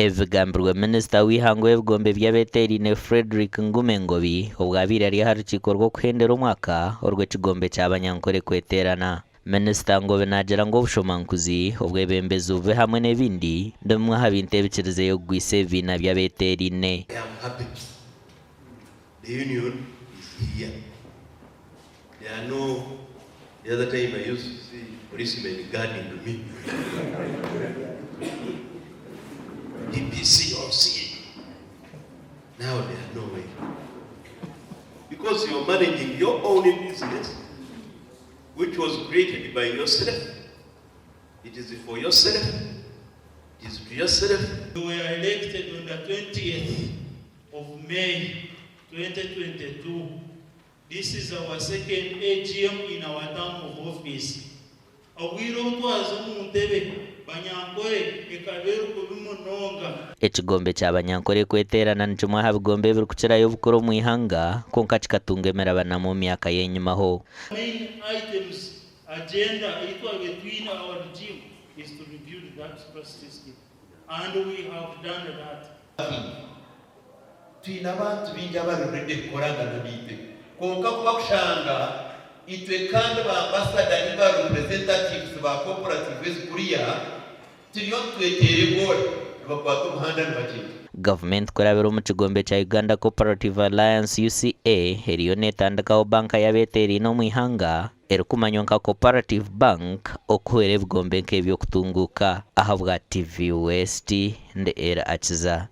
Ebi bigambirwe Minisita w'eihanga ow'ebigombe by'abeteeraine Fredrick Ngume Ngobi obu abaire ari aha rukiiko rw'okuhendera omwaka orw'ekigombe kya Banyankore kweteerana. Minisita Ngobi naagira ngu obushomankuzi, obwebembezi bubi hamwe n'ebindi ni bimwe aha bintu ebikirizeyo kugwisa ebibiina by'abeteeraine. I am happy the union is here. There are no the other time I used to see policemen guarding me. DPC or CA. Now they are nowhere. Because you're managing your own business, which was created by yourself. It is for yourself. It is to yourself. We were elected on the 20th of May 2022. This is our second AGM in our term of office. Obwire obu twaza omu ntebe Banyankore ekaba eri kubi munonga. Ekigombe kya Banyankore kweteerana ni kimwe aha bigombe ebirikukirayo obukuru omu ihanga kwonka kikatunga emirabanamu omu myaka y'enyimaho. Main items agenda ei twabaire twine our regime is to rebuild that trust system and we have done that. Twine abantu baingi abari ready kukoragana naitwe kwonka ku bakushanga itwe kandi ba ambassador ninga ba representatives ba cooperative ezi kuriya turiyo nitweteera egoora nibakwata omuhanda nibagyenda. Gavumenti kurabira omu kigombe kya Uganda Cooperative Alliance, UCA, eriyo netandikaho banka y'abeteeraine omu ihanga erikumanywa nka Cooperative Bank okuhwera ebigombe nk'ebi okutunguuka. Ahabwa TV West, ndi Elly Akiza.